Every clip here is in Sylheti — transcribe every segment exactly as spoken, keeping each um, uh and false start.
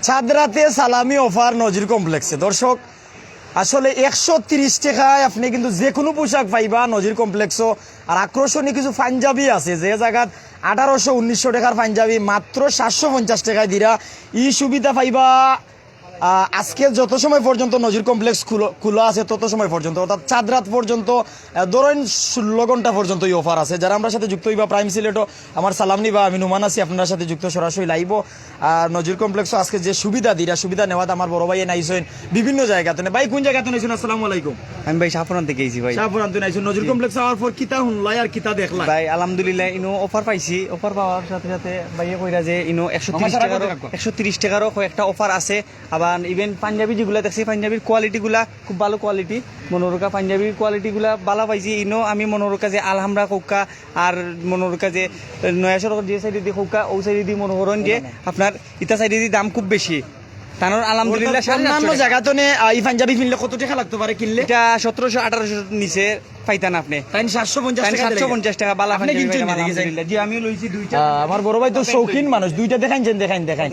চাঁদ রাতে সালামি অফার নজির কমপ্লেক্সে। দর্শক, আসলে একশো তিরিশ টাকায় আপনি কিন্তু যে কোনো পোশাক পাইবা নজির কমপ্লেক্সও। আর আকর্ষণীয় কিছু পাঞ্জাবি আছে, যে জাগাত আঠারোশো উনিশশো টাকার পাঞ্জাবি মাত্র সাতশো পঞ্চাশ টাকায় দিরা। ই সুবিধা পাইবা আহ, আজকে যত সময় পর্যন্ত নজির কমপ্লেক্স খুলো- খোলা আছে, তত সময় পর্যন্ত, অর্থাৎ চাঁদ রাত পর্যন্ত, আহ, ধরেন ষোলো ঘন্টা পর্যন্ত এই অফার আছে। যারা আমরার সাথে যুক্ত হইবা, প্রাইম সিলেটও আমার সালাম নিবা, আমি নুমান আছি আপনারার সাথে যুক্ত সরাসরি লাইভও। আর নজির কমপ্লেক্সও আজকে যে সুবিধা দিরা, সুবিধা নেওয়াত আমার বড় ভাইয়ে নাইছইন বিভিন্ন জায়গা তনে। ভাই, কোন জায়গা তনে আইছইন? আসসালামু আলাইকুম। আমি ভাই শাহপুরান থেকে আইছি ভাই। শাহপুরান তনে আইছইন। নজির কমপ্লেক্স আওয়ার পর কিতা হুনলাই আর কিতা দেখলা? ভাই, আলহামদুলিল্লাহ, ইনো অফার পাইছি। অফার পাওয়ার সাথে সাথে ভাইয়ে কইরা যে ইনো একশো তিরিশ টাকারও, একশো তিরিশ টাকারও কয়েকটা অফার আছে। আবার ইভেন পাঞ্জাবি যেগুলা দেখছি, পাঞ্জাবির কোয়ালিটিগুলা খুব ভালো কোয়ালিটি। মনোরকা পাঞ্জাবির কোয়ালিটিগুলা ভালা পাইছি। ইনো আমি মনোরকা যে আলহামরা কউক্কা, আর মনোরকা যে নয়া সড়ক যে সাইডেদি কউক্কা, ওই সাইডেদি মনে করইন যে আপনার ইতা সাইডেদি দাম খুব বেশি। তানোর আলহামদুলিল্লাহ সাড়ে সাতশো অন্যান্য টাকা। জায়গা তনে, আহ, এই পাঞ্জাবি কিনলে কত টাকা লাগতে পারে কিনলে? এটা সতেরোশো আঠারোশো নিচে পাইতা না আপনে। তাইন সাতশো পঞ্চাশ টাকা দিলে। সাতশো পঞ্চাশ টাকা, বালা আপনি পাঞ্জাবি কিনছেন পাইলাম, নি দেখি? আলহামদুলিল্লাহ। জি, আমিও লইছি দুইটা। আহ, আমার বড় ভাই তো শৌখিন মানুষ, দুইটা দেখাইন যেন, দেখাইন, দেখাইন।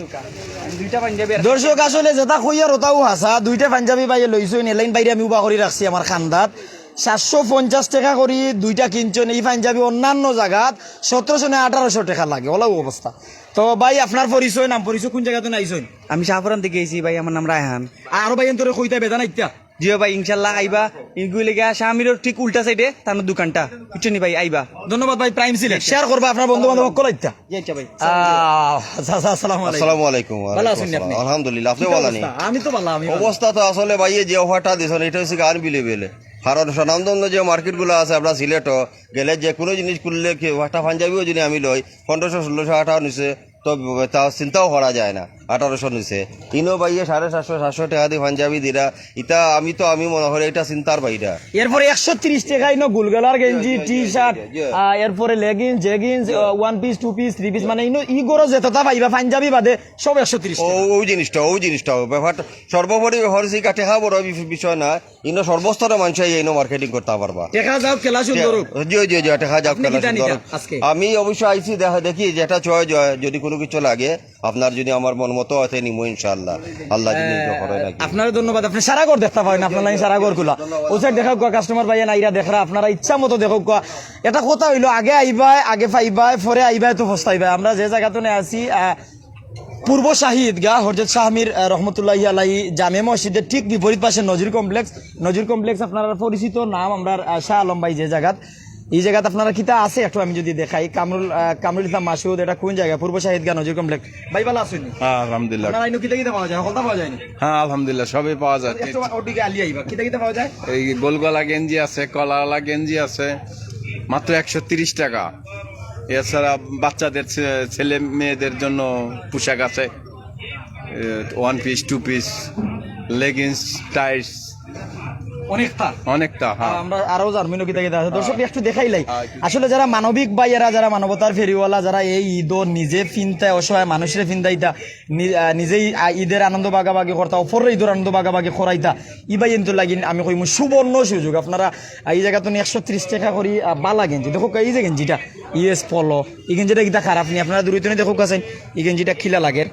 আমি দুইটা পাঞ্জাবি আর দর্শক, আসলে যেটা কইয়ার ওটাও হাছা, দুইটা পাঞ্জাবি ভাইয়ে লইছইন, এলাইন বাইরে আমি উবা করি রাখছি আমার খান্দাত। সাতশো পঞ্চাশ টাকা করি দুইটা কিনছইন, এই পাঞ্জাবি অন্যান্য জাগাত সতেরোশো না আঠারোশো টাকা লাগে, ওলাও অবস্থা। তো ভাই, আপনার পরিচয়, নাম পরিচয়, কোন জায়গা তনে আইছইন? আমি শাহপুরান থেকে আইছি ভাই, আমার নাম রায়হান। আরো ভাই, এন্তরে কইতা বেদা নাইতা? জিও ভাই, ইনশাল্লাহ আইবা। ইগুই লেগে শাহ আমিরর ঠিক উল্টা সাইডে তার দোকানটা, বুঝছো নি ভাই? আইবা। ধন্যবাদ ভাই, প্রাইম সিলেট। শেয়ার করবা আপনার বন্ধু বান্ধব কলাইতা। জি, আচ্ছা ভাই। আহ, চাচা, আসসালামু আলাইকুম। আসসালামু আলাইকুম, ভালো আছেন আপনি? আলহামদুলিল্লাহ, আপনি কিতা ভালো নি? অবস্থা? আমি তো ভালো, আমি ভালো। অবস্থা তো আসলে ভাই, এই যে অফারটা দিছইন, এটা হচ্ছে আনবিলিভেবল। কারণ স্বনামধন্য যে মার্কেটগুলো আছে আপনার সিলেটও গেলে যে কোনো জিনিস খুললে কি একটা পাঞ্জাবিও যদি আমি লই, পনেরোশো, ষোলোশো টাকা নিচে, তো তা চিন্তাও করা যায় না, আঠারোশো নিচে। ইনো ভাইয়ে সাড়ে সাতশো, সাতশো টাকা দি পাঞ্জাবি দিরা, ইটা আমি তো, আমি মনে করি এটা চিন্তার বাইরে। এরপরে একশো তিরিশ টাকা ইনো গুলগলার গেঞ্জি, জি, জি, টি শার্ট, জি, জি। আহ, এরপরে লেগিংস, জেগিংস, জি। আহ, one piece, two piece, three piece, মানে ইনো ই গরো যেতটা পাইবা পাঞ্জাবি বাদে সব একশো তিরিশ ও, টাকা। ওই জিনিসটা, ওই জিনিসটা, ব্যাপারটা সর্বোপরি ব্যাপার হচ্ছে কি, টেকা বড় বি-, বিষয় না, ইনো সর্বস্তরে মানুষ আইয়া ইনো মার্কেটিং করতা পারবা। টেকা যাও, খেলা সুন্দর হোক। জি, জি, জি, টেকা যাও, আপনি খেলা কিতা সুন্দর নিতা হোক। আজকে? আমি অবশ্য আইছি, দেখা দেখি যেটা চয়েস হয়, যদি কোনো কিছু লাগে, আপনার যদি আমার মন মতো আছে, নিমু ইনশাআল্লাহ। আল্লাহ যদি আহ, ইচ্ছা করে নাকি। আপনারে ধন্যবাদ, আপনি সারা ঘর দেখতা পারেন, আপনার লাগি সারা ঘর খোলা। ও স্যার, দেখউক্কা, কাস্টমার ভাইয়ে নাইরা দেখরা, আপনারা ইচ্ছা মতো দেখউক্কা। এটা কথা হইলো, আগে আইবায়, আগে পাইবায়, পরে আইবায় তো পস্তাইবায়। আমরা যে জায়গা তনে আছি, আহ, পূর্ব শাহী ঈদগাহ, হযরত শাহ আমির, আহ, রহমতুল্লাহি আলাইহি জামে মসজিদের ঠিক বিপরীত পাশে নজির কমপ্লেক্স। নজির কমপ্লেক্স আপনারা পরিচিত নাম, আমরা, আহ, শাহ আলম ভাই যে জায়গাত, এই জায়গাত আপনারা কিতা আছে একটু আমি যদি দেখাই, কামরুল, আহ, কামরুল ইসলাম মাসুদ, এটা কোন জায়গা? পূর্ব শাহী ঈদগাহ নজির কমপ্লেক্স। ভাই ভালো আছেন নি? হ্যাঁ, আলহামদুলিল্লাহ। আপনারা ইনো কিতা কিতা পাওয়া যায়? হকলতা পাওয়া যায় নি? হ্যাঁ, আলহামদুলিল্লাহ, সবই পাওয়া যায়। একটু ওদিকে আলি আইবা, কিতা কিতা পাওয়া যায়? এই গোলগলা গেঞ্জি আছে, কলারওয়ালা গেঞ্জি আছে, মাত্র একশো তিরিশ টাকা। এছাড়া বাচ্চাদের ছে-, ছেলে মেয়েদের জন্য পোশাক আছে, one piece, two piece, leggings, tights, অনেকটা। অনেকটা, হ্যাঁ। আমরা আরো জানবো ইনো কিতা কিতা আছে। দর্শক, একটু দেখাইলাই। হ্যাঁ, একটু আসলে যারা মানবিক ভাইয়েরা, যারা মানবতার ফেরিওয়ালা, যারা এই ঈদও নিজে ফিনতায় অসহায় মানুষরে ফিন্দাইতা, নি-, আহ, নিজেই, আহ, ঈদের আনন্দ ভাগাভাগি করতা, অপররে ঈদের আনন্দ ভাগাভাগি করাইতা, ই ভাইয়াইন্তর লাগি আমি কইমু সুবর্ণ সুযোগ। আপনারা, আহ, এই জায়গা তনে একশো তিরিশ টাকা করি, আহ, বালা গেঞ্জি। দেখউক্কা, এই যে গেঞ্জিটা, ইউএস পলো, এই গেঞ্জিটা কিতা খারাপ নি? আপনারা দূরই তনে দেখউক্কা চাইন, এই গেঞ্জিটা কিলা লাগের।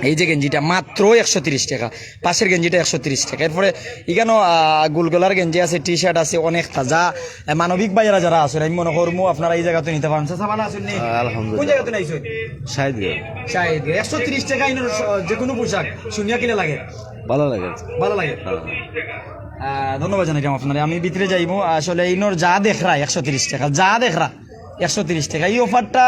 এই যে গেঞ্জিটা মাত্র একশো তিরিশ টাকা, পাশের গেঞ্জিটা একশো তিরিশ টাকা। এরপরে ইখানো, আহ, গুলগলার গেঞ্জি আছে, টি শার্ট আছে, অনেক তাজা। আহ, মানবিক ভাইয়েরা যারা আছেন, আমি মনে করমু আপনারা এই জায়গা তনে নিতা পারইন। চাচা ভালা আছইন নি? হ্যাঁ, আলহামদুলিল্লাহ। কোন জায়গা তনে আইছইন? শাহী ঈদগাহ। শাহী ঈদগাহ। একশো তিরিশ টাকা ইনোর স-, যে কোনো পোশাক শুনিয়া কিলা লাগে? ভালা লাগে। ভালা লাগে? হ্যাঁ। আহ, ধন্যবাদ জানাইলাম আপনারে। আমি ভিতরে যাইমু। আসলে ইনোর যা দেখরা একশো তিরিশ টাকা, যা দেখরা একশো তিরিশ টাকা। এই অফারটা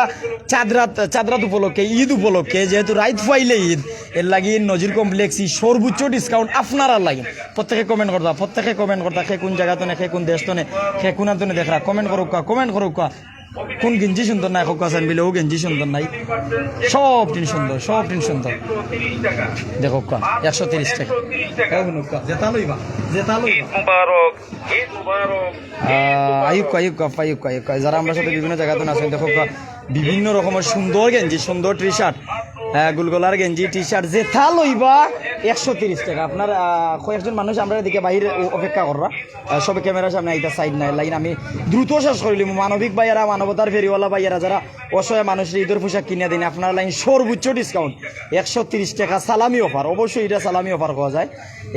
চাঁদ রাত, চাঁদ রাত উপলক্ষে, ঈদ উপলক্ষে, যেহেতু রাইত ফুয়াইলে ঈদ, এর লাগি নজির কমপ্লেক্স ই সর্বোচ্চ ডিসকাউন্ট আপনারার লাগি। প্রত্যেকে কমেন্ট করতা, প্রত্যেকে কমেন্ট করতা, কে কোন জায়গা তনে, কে কোন দেশ তনে, কে কোন তনে দেখরা, কমেন্ট করউক্কা, কমেন্ট করউক্কা। কোন গেঞ্জি সুন্দর নাই, কউক্কা চাইন বিলে, ও গেঞ্জি সুন্দর নাই। সব টিন সুন্দর, সব টিন সুন্দর। দেখউক্কা, একশো তিরিশ টাকা। কেউ হুনউক্কা, যেটা লইবা, যেটা লইবা। আহ, আইউক্কা, আইউক্কা, আইউক্কা, আইউক্কা। যারা আমরার সাথে বিভিন্ন জায়গা তনে আছইন, দেখউক্কা, বিভিন্ন রকমের সুন্দর গেঞ্জি, সুন্দর টি শার্ট, আহ, গুলগলার গেঞ্জি, টি শার্ট, যেটা লইবা, একশো তিরিশ টাকা। আপনার, আহ, কয়েকজন মানুষ আমরা এদিকে বাইরে অ-, অপেক্ষা কররা। আহ, সবে ক্যামেরার সামনে আইতা সাইড নাই, লাইন আমি দ্রুত শেষ করিলিমু। মানবিক ভাইয়ারা, মানবতার ফেরিওয়ালা ভাইয়ারা, যারা অসহায় মানুষরে ঈদর পোশাক কিনিয়া দেইন, আপনারা লাইন সর্বোচ্চ ডিসকাউন্ট, একশো তিরিশ টাকা সালামি অফার। অবশ্যই ইটা সালামি অফার কওয়া যায়।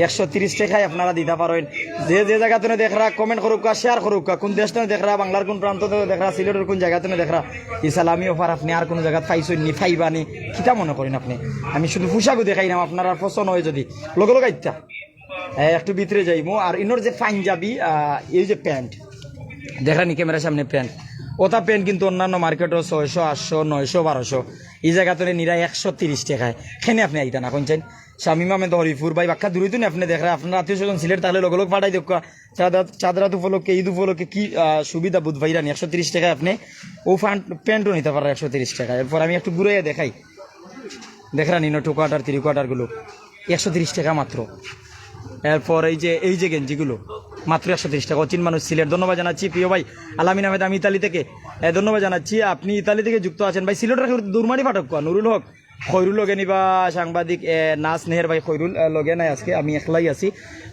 একশো তিরিশ টাকায় আপনারা দিতা পারইন। যে যে জাগা থনে দেখরা, কমেন্ট করউক্কা, শেয়ার করউক্কা, কুন দেশ থনে দেখরা, বাংলার কুন প্রান্ত থনে দেখরা, সিলেটর কুন জাগা থনে দেখরা, ই সালামি অফার আপনে আর কুনু জাগাত পাইছইন নি, পাইবা নি, কিতা মনে করইন আপনে? আমি শুধু পোশাকও দেখাইরাম, আপনারার পছন্দ অয় যদি লগে লগে আইতা। এ, একটু ভিতরে যাইমু। আর ইনোর যে পাঞ্জাবি, আহ, এই যে প্যান্ট, দেখরা নি ক্যামেরার সামনে প্যান্ট, ওটা প্যান্ট কিন্তু অন্যান্য মার্কেটও ছয়শো, আটশো, নয়শো, বারোশো, ই জাগা থনে নিরা একশো তিরিশ টাকায়। কেনে আপনে আইতা না, কইন চাইন? শামীম আহমেদ হরিপুর ভাই, বাক্কা দূরই তো না আপনে দেখরা, আপনার আত্মীয় স্বজন সিলেট থাকলে লগে লগে পাঠাই দেউক্কা। চাঁদ রাত, চাঁদ রাত উপলক্ষে, ঈদ উপলক্ষে কি, আহ, সুবিধা বুধ ভাইরানি একশো তিরিশ টাকায় আপনে ও প্যান্ট, প্যান্টও নিতা পাররা একশো তিরিশ টাকায়। এরপর আমি একটু ঘুরাইয়া দেখাই, দেখরা নি ইনো টু কোয়ার্টার, থ্রি কোয়ার্টার গুলো একশো তিরিশ টাকা মাত্র। এরপর এই যে, এই যে গেঞ্জিগুলো মাত্র একশো তিরিশ টাকা। অচিন মানুষ সিলেট, ধন্যবাদ জানাচ্ছি প্রিয় ভাই আলামিন আহমেদ, আমি ইতালি থেকে। এ, ধন্যবাদ জানাচ্ছি, আপনি ইতালি থেকে যুক্ত আছেন ভাই। সিলেটর কেউ দৌড়মারি ফাটক কোয়া, নুরুল হক, খৈরুল লগে নিবা সাংবাদিক, এ, না স্নেহের ভাই খৈরুল, এ, লগে নাই আজকে, আমি একলাই আছি।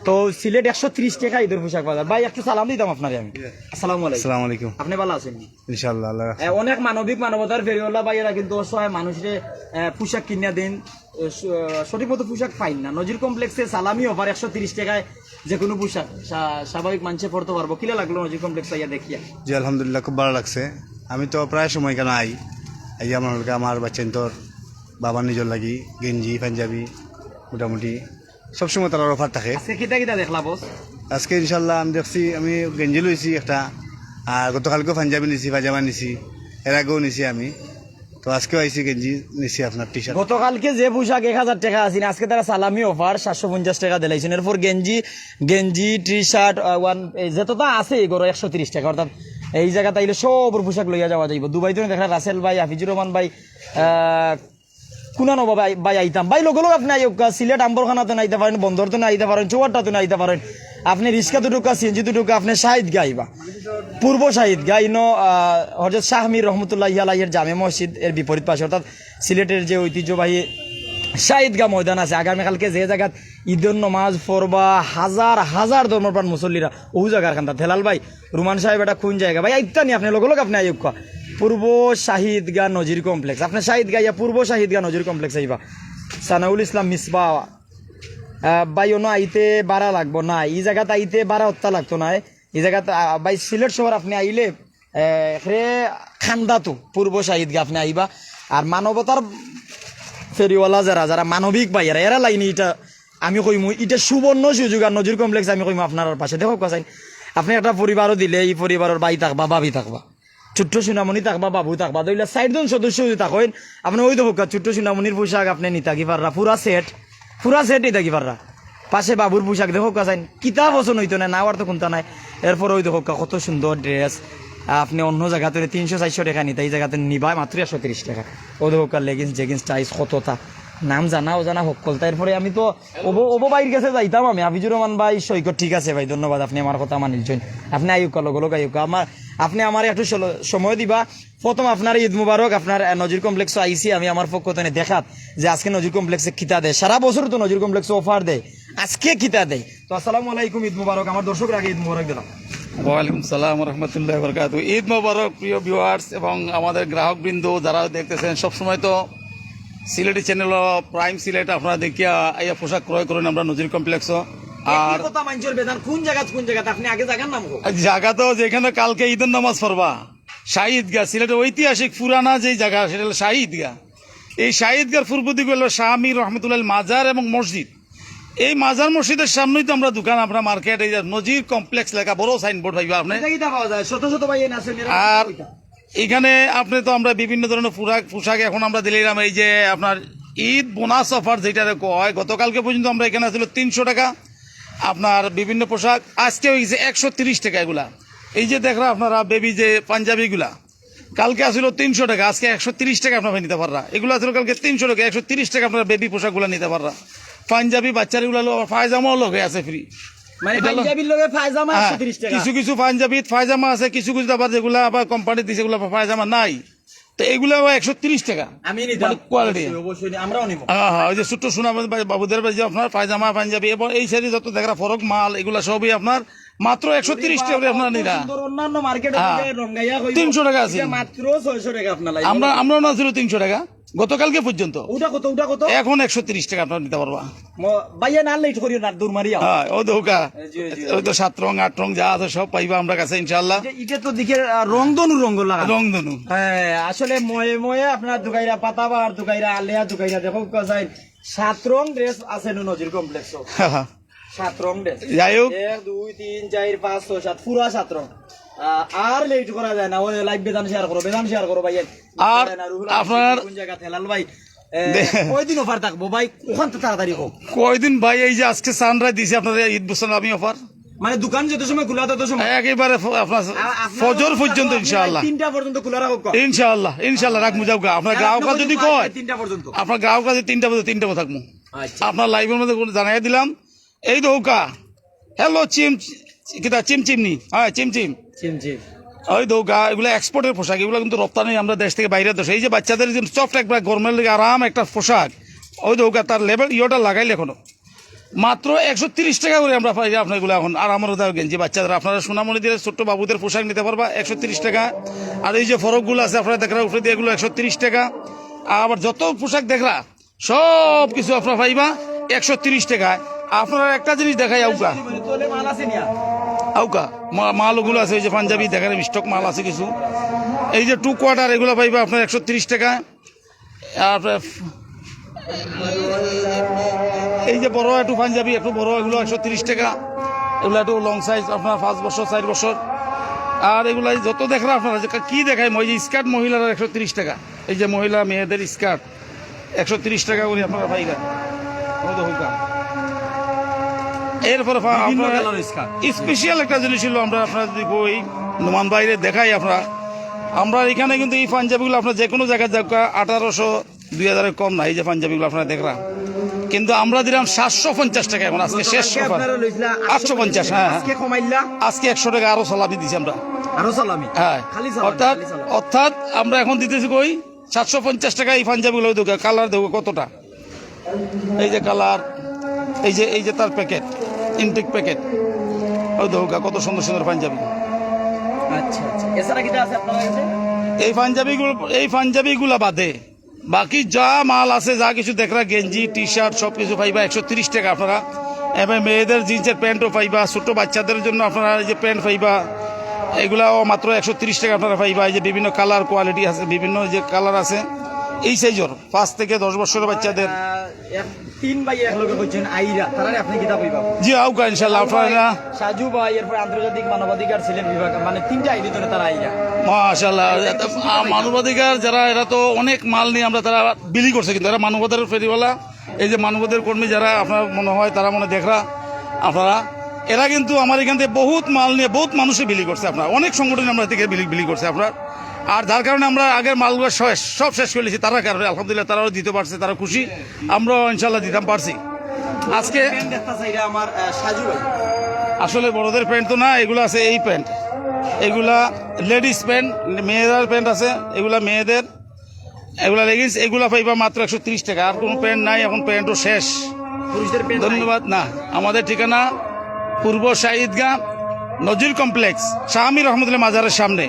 তো সিলেট একশো তিরিশ টাকা ঈদর পোশাক বাজার। ভাই একটু সালাম দিতাম আপনারে আমি। আসসালামু আলাইকুম। আসসালামু আলাইকুম। আপনে ভালা আছইন নি? ইনশাআল্লাহ, আল্লাহ রাখছে। এ, অনেক মানবিক মানবতার ফেরিওয়ালা ভাইয়ারা কিন্তু অসহায় মানুষরে, এ, পোশাক কিনিয়া দেইন। এ, স-, এ, সঠিক মতো পোশাক পাইন না। নজির কমপ্লেক্সে সালামি অফার একশো তিরিশ টাকায় যে কোনো পোশাক স্বা-, স্বাভাবিক মানষে পরতো পারবো। কিলা লাগলো নজির কমপ্লেক্স আইয়া দেখিয়া? জি, আলহামদুলিল্লাহ, খুব ভালা লাগছে। আমি তো প্রায় সময় এখানো আই, আইয়া আমার লগে আমার বাচ্চাইন্তর বাবার নিজর লাগি গেঞ্জি, পাঞ্জাবি, মোটামুটি সবসময় তারার অফার থাকে। আজকে কিতা কিতা দেখলা বস? আজকে ইনশাল্লাহ আমি দেখছি, আমি গেঞ্জি লইছি একটা, আর গতকালকেও পাঞ্জাবি নিছি, পাজামা নিছি, এর আগেও নিছি আমি। তো আজকেও আইছি, গেঞ্জি নিছি, আপনার টি শার্ট। গতকালকে যে পোশাক এক হাজার টাকা আছিল, আজকে তারা সালামি অফার সাতশো পঞ্চাশ টাকা দিলাইছেন। এরপর গেঞ্জি, গেঞ্জি, টি শার্ট, আহ, ওয়ান, এই যতটা আছে এই ঘরো একশো তিরিশ টাকা, অর্থাৎ এই জাগাত আইলে সবর পোশাক লইয়া যাওয়া যাইব। দুবাই তো দেখরা রাসেল ভাই, হাফিজুর রহমান ভাই, আহ, কুনানো ভাই, ভাই আইতাম। ভাই লগে লগে আপনে আইউক্কা, সিলেট আম্বরখানা তো আইতা পারইন, বন্দর তো আইতা পারইন, চৌহাট্টা তো আইতা পারইন। আপনে রিক্সা দুটুকা, সিএনজি দুটুকা, আপনে শাহিদগা আইবা। পূর্ব শাহিদগা, ইনো, আহ, হযরত শাহ মীর রহমতুল্লাহি আলাইহির জামে মসজিদ এর বিপরীত পাশে, অর্থাৎ সিলেটের যে ঐতিহ্যবাহী শাহিদগা ময়দান আছে, আগামীকালকে যে জাগাত ঈদর নমাজ পড়বা হাজার হাজার ধর্মপ্রাণ মুসল্লিরা, অউ জাগার কান্দাত। হেলাল ভাই, রুমান সাহেব, এটা কোন জাগা? ভাই, আইতা নি আপনে, লগে লগে আপনে আইউক্কা। পূর্ব শাহিদগা নজির কমপ্লেক্স। আপনে শাহিদগা আইয়া পূর্ব শাহিদগা নজির কমপ্লেক্স আইবা। সানাউল ইসলাম মিসবা, আহ, ভাই, অনো আইতে ভাড়া লাগবো না, ই জাগাত আইতে ভাড়া অত্তা লাগতো না। ই জাগাত, আহ, ভাই, সিলেট শহর আপনে আইলে, আহ, রে কান্দাত পূর্ব শাহিদগা আপনে আইবা। আর মানবতার ফেরিওয়ালা যারা, যারা মানবিক ভাইয়ারা, এরা লাইনে ইটা আমি কইমু, ইটা সুবর্ণ সুযোগ। আর নজির কমপ্লেক্স আমি কইমু আপনারার পাশে। দেখউক্কা চাইন, আপনে একটা পরিবারও দিলে, ই পরিবারর ভাই থাকবা, ভাবি থাকবা, ছোট্ট সুনামনি থাকবা, বাবু থাকবা, ধরিলা চাইরজন সদস্য যদি থাকইন, আপনে অউ দেখউক্কা, ছোট্ট সুনামনির পোশাক আপনে নিতা গি পাররা, পুরা সেট, পুরা সেট নিতা গি পাররা। পাশে বাবুর পোশাক দেখউক্কা চাইন, কিতা পছন্দ অইতো না, না আর তো কুনতা নাই। এরপর অউ দেখউক্কা কত সুন্দর ড্রেস, আপনে অন্য জাগাত তিনশো চাইরশো টাকা নিতা, ই জাগাত নিবা মাত্র একশো তিরিশ টাকা। অউ দেখউক্কা লেগিংস, জেগিংস, টাইস কততা, নাম জানা অজানা হক্কলতা। এরপরে আমি তো অবো, অবো ভাইর গেছে যাইতাম আমি, হাফিজুর রহমান ভাই, সৈকত, ঠিক আছে ভাই, ধন্যবাদ, আপনে আমার কথা মানিলছইন। আপনে আইউক্কা, লগে লগে আইউক্কা। আমার, আপনে আমারে একটু সল-, সময় দিবা। প্রথম আপনার ঈদ মুবারক, আপনার, আহ, নজির কমপ্লেক্সো আইছি আমি আমার পক্ষ থনে দেখাত যে আজকে নজির কমপ্লেক্সে কিতা দেয়। সারা বছর তো নজির কমপ্লেক্সে অফার দেয়, আজকে কিতা দেয়। তো আসসালামু আলাইকুম, ঈদ মুবারক। আমার দর্শকরে আগে ঈদ মুবারক দিলাম। ওয়ালাইকুম সালাম ওয়া রাহমাতুল্লাহি ওয়া বারাকাতুহু। ঈদ মোবারক প্রিয় ভিউয়ার্স এবং আমাদের গ্রাহকবৃন্দ যারা দেখতেছেন। সবসময় তো সিলেটি চ্যানেল প্রাইম সিলেট আপনারা দেখিয়া আইয়া পোশাক ক্রয় করেন আমরা নজির কমপ্লেক্সো। আর একই কথা মানষর বেজান, কোন জাগাত, কোন জাগাত? আপনে আগে জাগার নাম কও। জাগা তো যেখানে কালকে ঈদের নামাজ পড়বা, শাহিদগা, সিলেটের ঐতিহাসিক পুরানা যেই জাগা, সেটা হলো শাহিদগা। এই শাহিদগার পূর্ব দিকে হলো শাহ মীর রহমতুল্লাহ মাজার এবং মসজিদ। এই মাজার মসজিদের সামনেই তো আমরা দোকান, আমরা মার্কেট, এই যে নজির কমপ্লেক্স লেখা বড় সাইনবোর্ড পাইবা আপনি। এটা কিতা পাওয়া যায়? শত শত ভাই এনে আছেন, এরা আর কিতা? এখানে আপনি তো আমরা বিভিন্ন ধরনের পোশাক, পোশাক এখন আমরা দিলাম, এই যে আপনার ঈদ বোনাস অফার যেটা কয়, গতকালকে পর্যন্ত আমরা এখানে ছিল তিনশো টাকা আপনার বিভিন্ন পোশাক, আজকে হয়ে গেছে একশো তিরিশ টাকা এগুলা। এই যে দেখরা আপনারা বেবি যে পাঞ্জাবিগুলা, কালকে আছিল তিনশো টাকা, আজকে একশো তিরিশ টাকা আপনারা নিতে পাররা। এগুলা আছিল কালকে তিনশো টাকা, একশো তিরিশ টাকা আপনারা বেবি পোশাকগুলা নিতে পাররা। পাঞ্জাবি বাচ্চার এগুলা লো-, আবার পায়জামাও লগে আছে ফ্রি। মানে এটা লো-, পাঞ্জাবির লগে পায়জামা হ্যাঁ, একশো তিরিশ টাকা। কিছু কিছু পাঞ্জাবি পায়জামা আছে, কিছু কিছু আবার যেগুলা আবার কোম্পানি দিছে, এগুলা পায়জামা নাই। তো এগুলা একশো তিরিশ টাকা। আমি নিতাম। মানে quality। অবশ্যই, অবশ্যই নিতাম। আমরাও নিব। হ্যাঁ হ্যাঁ, ওই যে ছোট্ট সোনা বা-, বাবুদের বা-, যে আপনার পায়জামা পাঞ্জাবি এবং এই সাইডে যত দেখরা ফরক মাল, এগুলা সবই আপনার মাত্র একশো তিরিশ টাকা করে আপনারা নিরা। সুন্দর অন্যান্য মার্কেটে হ্যাঁ। রঙ্গাইয়া কইব। তিনশো টাকা আছে। এটা মাত্র ছয়শো টাকা আপনার লাগে। আমরা আমরাও না ছিল তিনশো টাকা গতকালকে পর্যন্ত। ওটা কত, ওটা কত? এখন একশো তিরিশ টাকা আপনারা নিতে পারবা। ম-, ভাইয়া না লেট করিও না, দূর মারিয়া। হ্যাঁ, ও দৌকা। জি, জি। ওই তো সাত রং আট রং যা আছে সব পাইবা আমরা কাছে ইনশাল্লাহ। এটা, এটা তো দিকে আহ, রংধনু রঙ লাগা। রংধনু। হ্যাঁ, আসলে ময়ে ময়ে আপনার দুকাইরা পাতাবার, দুকাইরা আলিয়া, দুকাইরা দেখো কোথায় সাত রং ড্রেস আছে নু নজির কমপ্লেক্সও। সাত রং ড্রেস। যাই হোক। এক, দুই, তিন, চার, পাঁচ, ছয়, সাত, পুরা সাত রং। আহ, আর লেট করা যায় না, ওই লাইভ বেদান শেয়ার করো, বেদান শেয়ার করো ভাই। আর না, রুহুল আপনার কোন জায়গা থেলাল ভাই? এ, কয়দিন অফার থাকবো ভাই? ওখান তো তাড়াতাড়ি হোক। কয়দিন ভাই, এই যে আজকে সানরাইজ দিছে আপনারা ঈদ বুসালামি অফার। মানে দোকান যত সময় খোলা তত সময়। একেবারে ফ-, আপনার আ-, আপনার ফজর অফার পর্যন্ত তো আপনি ইনশাআল্লাহ। তিনটা পর্যন্ত খোলা রাখো। ইনশাআল্লাহ, ইনশাআল্লাহ রাখমু যাউকা। আপনার গ্রাহকরা যদি কয়, তিনটা পর্যন্ত। আপনার গ্রাহকরা যদি তিনটা পর্যন্ত, তিনটা থাকমু। আচ্ছা। আপনার লাইভের মধ্যে কোনো জানাই দিলাম। এই দৌকা। হ্যালো চিম, কিতা চিম চিমনি? হ্যাঁ, চিম চিম। চিম চিম। ওই দৌকা, এগুলো এক্সপোর্টের পোশাক, এগুলো কিন্তু রপ্তানি আমরা দেশ থেকে বাইরে দেশে। এই যে বাচ্চাদের যে সফট একটা গরমের লাগে আরাম একটা পোশাক, ওই দৌকা তার লেভেল ইয়েটা লাগাইলে এখনো। মাত্র একশো তিরিশ টাকা করে আমরা পাই আপনার এগুলো এখন আরামদায়ক গেঞ্জি বাচ্চাদের। আপনারা সোনামণিদের ছোট্ট বাবুদের পোশাক নিতে পারবা একশো তিরিশ টাকা। আর এই যে ফরকগুলো আছে আপনারা দেখরা উপরে দিয়ে, এগুলো একশো তিরিশ টাকা। আবার যত পোশাক দেখরা সব কিছু আপনারা পাইবা একশো তিরিশ টাকায়। আপনারা একটা জিনিস দেখাই আউকা, তোলে মাল আছে নিয়া। আউকা মা-, মাল ওগুলো আছে, এই যে পাঞ্জাবি দেখেন, স্টক মাল আছে কিছু। এই যে টু কোয়ার্টার এগুলো পাইবা আপনার একশো তিরিশ টাকা। আর এই যে বড় একটু পাঞ্জাবি, একটু বড়, এগুলো একশো তিরিশ টাকা। এগুলো একটু লং সাইজ, আপনার পাঁচ বছর, চার বছর। আর এগুলো যত দেখরা আপনারা যে কি দেখাই, ওই যে স্কার্ট মহিলার একশো তিরিশ টাকা, এই যে মহিলা মেয়েদের স্কার্ট একশো তিরিশ টাকা করে আপনারা পাইরা। ওই দেখুন। এরপরে পা-, বিভিন্ন আপনারা কালার স্কার্ট। স্পেশাল একটা জিনিস হলো, আমরা আপনারা যদি কই নোমান ভাইরে দেখাই আপনারা, আমরা এখানে কিন্তু এই পাঞ্জাবিগুলো আপনার যে কোনো জায়গায় যাউক্কা আঠারোশো দুই হাজারের কম না। এই যে পাঞ্জাবিগুলো আপনারা দেখরা, কিন্তু আমরা দিলাম সাতশো পঞ্চাশ টাকা এখন, আজকে শেষ গতকালকে অফার। আপনারা লইছিলা আটশো পঞ্চাশ, হ্যাঁ, হ্যাঁ। আজকে কমাইলা। আজকে একশো টাকা আরো সালামি দিছি আমরা। আরো সালামি। হ্যাঁ, খালি সালামি, অর্থাৎ খালি সালামি। অর্থাৎ আমরা এখন দিতেছি কই সাতশো পঞ্চাশ টাকা। এই পাঞ্জাবিগুলো দেখো, কালার দেখো কতটা, এই যে কালার, এই যে এই যে তার প্যাকেট, ইনটেক প্যাকেট, ওই দেখো কত সুন্দর সুন্দর পাঞ্জাবি। আচ্ছা আচ্ছা। এছাড়া কিতা আছে আপনার কাছে? এই পাঞ্জাবিগুলো, এই পাঞ্জাবিগুলা বাদে বাকি যা মাল আছে, যা কিছু দেখরা, গেঞ্জি, টি শার্ট, সব কিছু পাইবা একশো তিরিশ টাকা আপনারা। এবং মেয়েদের জিন্সের প্যান্টও পাইবা, ছোট বাচ্চাদের জন্য আপনারা এই যে প্যান্ট পাইবা, এগুলাও মাত্র একশো তিরিশ টাকা আপনারা পাইবা। এই যে বিভিন্ন কালার কোয়ালিটি আছে, বিভিন্ন যে কালার আছে এই সাইজর, পাঁচ থেকে দশ বছরের বাচ্চাদের। আহ, এক, তিন ভাই এক লগে কইছেন আইরা, তারারে আপনি কিতা কইবা? জি, আউকা ইনশাল্লাহ আপনারা। সাজু ভাই, এরপরে আন্তর্জাতিক মানবাধিকার সিলেট বিভাগ, মানে তিনটা আইডি ধরে তারা আইরা। মাশাআল্লাহ। আহ, মানবাধিকার যারা, এরা তো অনেক মাল নিয়ে আমরা, তারা বিলি করছে, কিন্তু এরা মানবাধিকার ফেরিওয়ালা, এই যে মানবাধিকার কর্মী যারা, আপনার মনে হয় তারা মনে দেখরা আপনারা, এরা কিন্তু আমার এখান থেকে বহুত মাল নিয়ে বহুত মানুষে বিলি করছে। আপনার অনেক সংগঠন আমরা থেকে বিলি বিলি করছে আপনার। আর যার কারণে আমরা আগের মালগুলো শেষ, সব শেষ করে নিয়েছি। তারার কারণে আলহামদুলিল্লাহ তারাও দিতে পারছে, তারা খুশি, আমরাও ইনশাল্লাহ দিতাম পারছি। আজকে প্যান্ট দেখতা চাইরা আমার আহ, সাজু ভাই। আসলে বড়দের প্যান্ট তো না, এগুলো আছে এই প্যান্ট, এগুলা লেডিস প্যান্ট, মেয়েদের প্যান্ট আছে, এগুলা মেয়েদের, এগুলা লেগিংস, এগুলা পাইবা মাত্র একশো তিরিশ টাকা। আর কোনো প্যান্ট নাই, এখন প্যান্টও শেষ। পুরুষদের প্যান্ট নাই। ধন্যবাদ। না, আমাদের ঠিকানা পূর্ব শাহিদগাঁ নজির কমপ্লেক্স, শাহ আমির রহমতুল্লাহ মাজারের সামনে।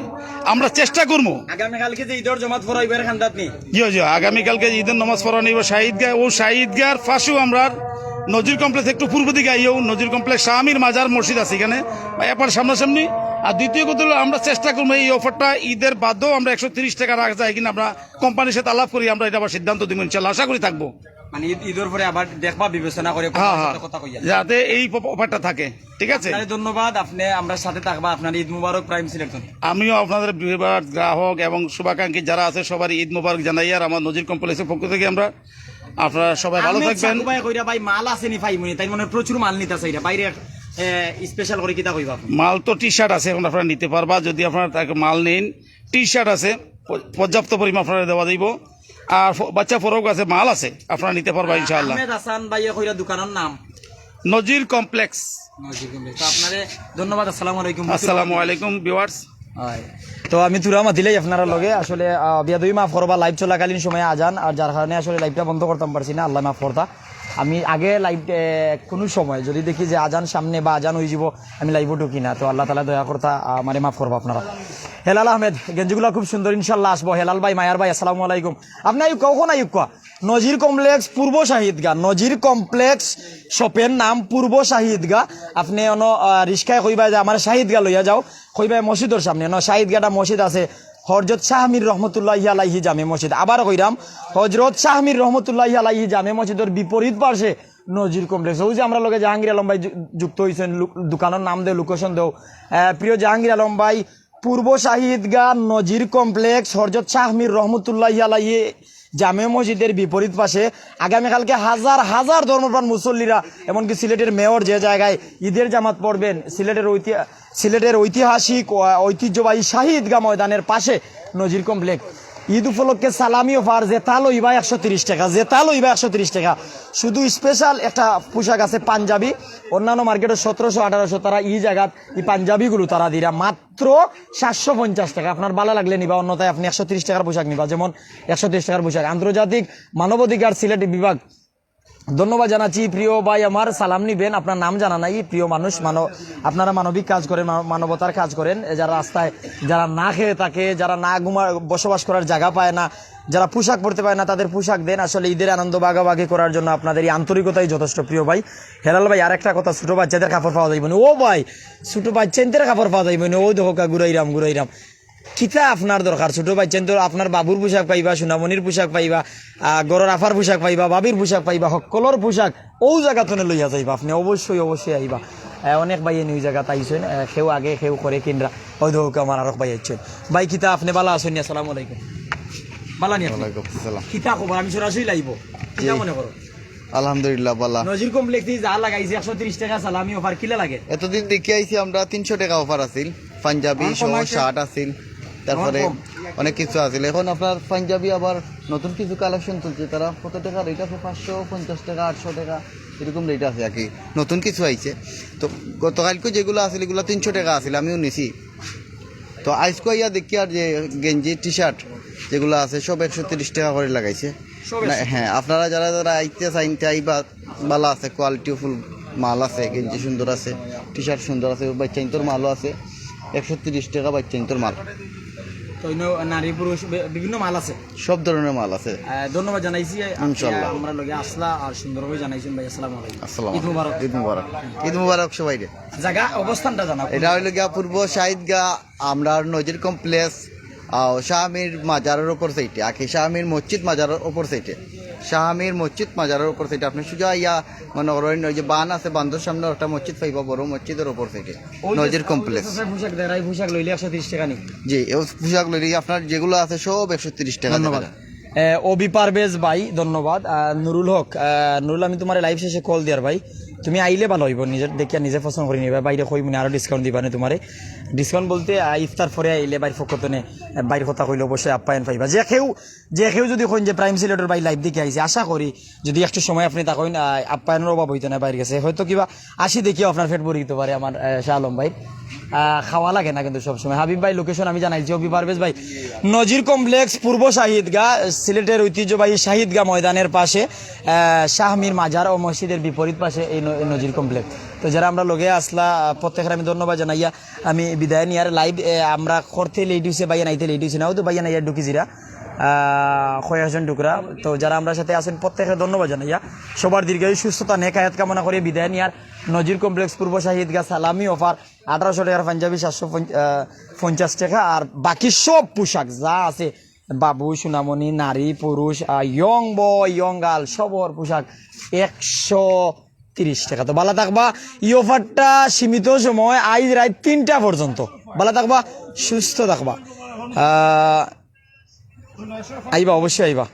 আমরা চেষ্টা করবো। আগামীকালকে যে ঈদর জমাত পড়াইবার খান্দাত নি। জি জি, আগামীকালকে ঈদের নামাজ পড়া নিব শাহিদগাঁ। ও শাহিদগাঁর পাশেও আমরা নজির কমপ্লেক্স, একটু পূর্ব দিকে আইও, নজির কমপ্লেক্স শাহ আমির মাজার মসজিদ আছে এখানে, একবার সামনাসামনি। আর দ্বিতীয় কথা হলো, আমরা চেষ্টা করবো এই অফারটা ঈদের বাদেও আমরা একশো তিরিশ টাকা রাখা যায় কিনা, আমরা কোম্পানির সাথে আলাপ করি, আমরা এটা আবার সিদ্ধান্ত দিব ইনশাল্লাহ, আশা করি থাকবো। মানে ঈদ, ঈদর পরে আবার দেখবা, বিবেচনা করে হ্যাঁ হ্যাঁ, কথা কইয়া। যাতে এই অফারটা থাকে, ঠিক আছে? আপনারে ধন্যবাদ, আপনি আমরার সাথে থাকবা। আপনার ঈদ মুবারক প্রাইম সিলেট। আমিও আপনাদের ভিউয়ার, গ্রাহক এবং শুভাকাঙ্ক্ষী যারা আছে সবার ঈদ মোবারক জানাই। আর আমার নজির কমপ্লেক্সের পক্ষ থেকে আমরা, আপনারা সবাই ভালো আহমেদ থাকবেন। সাকু ভাই কইরা ভাই মাল আছে নি পাইমুনি, তাই মানে প্রচুর মাল নিতা চাইরা বাইরে। স্পেশাল করে কিতা কইবা আপনি? মাল তো টি শার্ট আছে, এখন আপনারা নিতে পারবা যদি আপনারা তাকে মাল নেন। টি শার্ট আছে, প-, পর্যাপ্ত পরিমাণ আপনারা দেওয়া দিব। আর ফ-, বাচ্চা ফরক আছে, মাল আছে, আপনারা নিতে পারবা ইনশাআল্লাহ। আহমেদ হাসান ভাইয়ে কইরা দোকানের নাম নজির কমপ্লেক্স। নজির কমপ্লেক্স। তো আপনারে ধন্যবাদ। আসসালামু আলাইকুম। আসসালামু আলাইকুম ভিউয়ার্স। হয়। তো আমি থুড়া মাতিলাই আপনারার লগে, আসলে, আহ, বেয়াদবি মাফ করবা, live চলাকালীন সময়ে আজান, আর যার কারণে আসলে liveটা বন্ধ করতাম পারছি না, আল্লায় মাফ করতা। আমি আগে live, এ, কুনু সময় যদি দেখি যে আজান সামনে বা আজান অইযিবো, আমি liveও ঢুকি না। তো আল্লাহ তাআলা দয়া করতা, আহ, আমারে মাফ করবা আপনারা। হেলাল আহমেদ, গেঞ্জিগুলা খুব সুন্দর, ইনশাআল্লাহ আসবো। হেলাল ভাই, মায়ার ভাই, আসসালামু আলাইকুম। আপনে আইউক্কা, অখন আইউক্কা। নজির কমপ্লেক্স পূর্ব শাহিদগা, নজির কমপ্লেক্স শপের নাম পূর্ব শাহিদগা। আপনে অনো, আহ, রিস্কায় কইবা যে আমারে শাহিদগা লইয়া যাও, কইবা মসজিদর সামনে, ন শাহিদগাটা মসজিদ আছে, হযরত শাহ মীর রহমতুল্লাহি আলাইহি জামে মসজিদ। আবার কইরাম, হযরত শাহ মীর রহমতুল্লাহি আলাইহি জামে মসজিদর বিপরীত পাশে নজির কমপ্লেক্স। অউ যে আমরার লগে জাহাঙ্গীর আলম ভাই যু-, যুক্ত অইছইন, লু-, দোকানর নাম দেও, location দেও। আহ, প্রিয় জাহাঙ্গীর আলম ভাই, পূর্ব শাহিদগা নজির কমপ্লেক্স, হযরত শাহ মীর রহমতুল্লাহি আলাইহি জামে মসজিদের বিপরীত পাশে। আগামীকালকে হাজার হাজার ধর্মপ্রাণ মুসল্লিরা, এমনকি সিলেটের মেয়র যে জায়গায় ঈদের জামাত পড়বেন, সিলেটের ঐতি-, সিলেটের ঐতিহাসিক ও ঐতিহ্যবাহী শাহিদগা ময়দানের পাশে নজির কমপ্লেক্স। ঈদ উপলক্ষে সালামি অফার, যেটা লইবা একশো তিরিশ টাকা, যেটা লইবা একশো তিরিশ টাকা। শুধু স্পেশাল একটা পোশাক আছে পাঞ্জাবি, অন্যান্য মার্কেটে সতেরোশো আঠারোশো, তারা ই জাগাত ই পাঞ্জাবিগুলো তারা দিরা মাত্র সাতশো পঞ্চাশ টাকা। আপনার ভালা লাগলে নিবা, অন্যথায় আপনে একশো তিরিশ টাকার পোশাক নিবা, যেমন একশো তিরিশ টাকার পোশাক। আন্তর্জাতিক মানবাধিকার সিলেট বিভাগ, ধন্যবাদ জানাচ্ছি প্রিয় ভাই আমার, সালাম নিবেন। আপনার নাম জানা নাই, প্রিয় মানুষ, মানব, আপনারা মানবিক কাজ করেন, মানব-, মানবতার কাজ করেন। এ যারা রাস্তায়, যারা না খেয়ে থাকে, যারা না ঘুমা, বসবাস করার জায়গা পায় না, যারা পোশাক পরতে পায় না, তাদের পোশাক দেন। আসলে ঈদের আনন্দ ভাগাভাগি করার জন্য আপনাদের এই আন্তরিকতাই যথেষ্ট, প্রিয় ভাই। হেলাল ভাই, আরেকটা কথা, ছোট বাচ্চাদের কাপড় পাওয়া যাইবো না। ও ভাই, ছোট বাচ্চাদের কাপড় পাওয়া যাইবো না। ও দেখো কা, ঘুরাইরাম, ঘুরাইরাম। কিতা আপনার দরকার? ছোট বাচ্চাইন্তর আপনার বাবুর পোশাক পাইবা, সুনামনির পোশাক পাইবা, আহ, ঘরর আফার পোশাক পাইবা, ভাবির পোশাক পাইবা, হক্কলর পোশাক অউ জাগা থনে লইয়া যাইবা। আপনে অবশ্যই, অবশ্যই আইবা। আহ, অনেক ভাইয়ে নিউ জাগাত আইছইন, আহ, কেউ আগে, কেউ করে কিনরা। অউ দেখো আমার আরক ভাই আইছইন। ভাই, কিতা আপনে ভালা আছইন নি? আসসালামু আলাইকুম। ভালা নি আপনে? ওয়ালাইকুম আসসালাম। কিতা খবর? আমি সরাসরি লাইবো। কিতা জি। মনে করো? আলহামদুলিল্লাহ, ভালা। নজির কমপ্লেক্সে যা লাগাইছে একশো তিরিশ টাকা সালামি অফার, কিলা লাগে? এতদিন দেখি আইছি আমরা তিনশো টাকা অফার আছিল, পাঞ্জাবি অন সহ কমাইছে। শার্ট আছিল, তারপরে অন কম। অনেক কিছু আছিল। এখন আপনার পাঞ্জাবি আবার নতুন কিছু কালেকশন তুলছে, তারা কত টাকা রেট আছে, পাঁচশো পঞ্চাশ টাকা, আটশো টাকা, এরকম রেট আছে আর কি। নতুন কিছু আইছে। তো গতকালকে যেগুলো আছিল, এগুলো তিনশো টাকা আছিল, আমিও নিছি। তো আইজকু আইয়া দেখি আর যে গেঞ্জি, টি শার্ট যেগুলো আছে, সব একশো তিরিশ টাকা করে লাগাইছে। সব না, একশো? হ্যাঁ, আপনারা যারা যারা আইতে চাইন, তে আইবা, ভালা আছে, কোয়ালিটিফুল মাল আছে, গেঞ্জি সুন্দর আছে, টি শার্ট সুন্দর আছে, বাচ্চাইন্তর মালও আছে, একশো তিরিশ টাকা বাচ্চাইন্তর মাল। তো ইনো নারী পুরুষ বি-, বিভিন্ন মাল আছে। সব ধরনের মাল আছে। আহ, ধন্যবাদ জানাইছি, আপনি ইনশাআল্লাহ। আমরা লগে আসলা আর সুন্দরভাবে জানাইছেন ভাই। আসসালামু আলাইকুম। আসসালামু ঈদ আলাইকুম। মুবারক। ঈদ মুবারক। ঈদ মুবারক সবাইরে। জাগা অবস্থানটা জানাও। এটা হইল গিয়া পূর্ব শাহিদগা, আমরার নজির কমপ্লেক্স, আহ, শাহ আমির মাজারের উপর সাইডে, আকি শাহ আমির মসজিদ মাজারের উপর সাইডে, শাহ আমির মসজিদ মাজারের উপর সাইডে। আপনি সোজা ইয়া মনে করেন ওই যে বান আছে, বান্ধর সামনে একটা মসজিদ পাইবা, বড় মসজিদের উপর সাইডে, ওই যে নজির কমপ্লেক্স। পোশাক দেয়, এই পোশাক লইলে একশো তিরিশ টাকা নি? জি, এই পোশাক লইলে আপনার যেগুলো আছে সব একশো তিরিশ টাকা ধন্যবাদ। দেবেন। এ, অভি পারভেজ ভাই, ধন্যবাদ। আহ, নুরুল হক, আহ, নুরুল, আমি তোমার লাইভ শেষে কল দিয়ার ভাই, তুমি আইলে ভালো হইব, নিজের দেখিয়া নিজে পছন্দ করে নিবা, বাইরে কই মনে আরো ডিসকাউন্ট দিবা না তোমারে। ডিসকাউন্ট বলতে, আহ, ইফতার পরে আইলে বাইর পক্ষ তনে, আহ, বাইর কথা কইলে অবশ্যই আপ্যায়ন পাইবা। যে কেউ, যে কেউ যদি কইন যে প্রাইম সিলেটর ভাই লাইভ দেখি আইছে, আশা করি যদি একটু সময় আপনি তা কইন, আহ, আপ্যায়নের অভাব হইতো না বাইর গেছে, হয়তো কিবা আশি দেখিও আপনার পেট ভরে দিতে পারে আমার, আহ, শাহ আলম ভাই। আহ, খাওয়া লাগে না কিন্তু সবসময়। হাবিব ভাই, লোকেশন আমি জানাইছি, অভি পারভেজ ভাই, নজির কমপ্লেক্স, পূর্ব শাহিদগা, সিলেটের ঐতিহ্যবাহী শাহিদগা ময়দানের পাশে, আহ, শাহ আমির মাজার ও মসজিদের বিপরীত পাশে এই ন-, নজির কমপ্লেক্স। তো যারা আমরা লগে আসলা, আহ, প্রত্যেকের আমি ধন্যবাদ জানাইয়া আমি বিদায় নিয়ার। লাইভ, এ, আমরা করতে লেট হইছে, ভাইয়া নাইতে লেট হইছে না, ও তো ভাইয়া নাইয়া ঢুকি জিরা, আহ, কয়েকজন ঢুকরা। তো যারা আমরা সাথে আছেন প্রত্যেকের ধন্যবাদ জানাইয়া সবার দীর্ঘায়ু সুস্থতা নেক হায়াত কামনা করি বিদায় নিয়ার। নজির কমপ্লেক্স, পূর্ব শাহিদগা, সালামি অফার, আঠারোশো টাকার পাঞ্জাবি, সাতশো পঞ্চাশ টাকা, আর বাকি সব পোশাক যা আছে, বাবু, সোনামণি, নারী, পুরুষ, আহ, ইয়ং বয়, ইয়ং গার্ল, সবর পোশাক একশো তিরিশ টাকা। তো ভালা থাকবা, এই অফারটা সীমিত সময়, আইজ রাইত তিনটা পর্যন্ত। ভালা থাকবা, সুস্থ থাকবা। আহ, আইবা, অবশ্যই আইবা।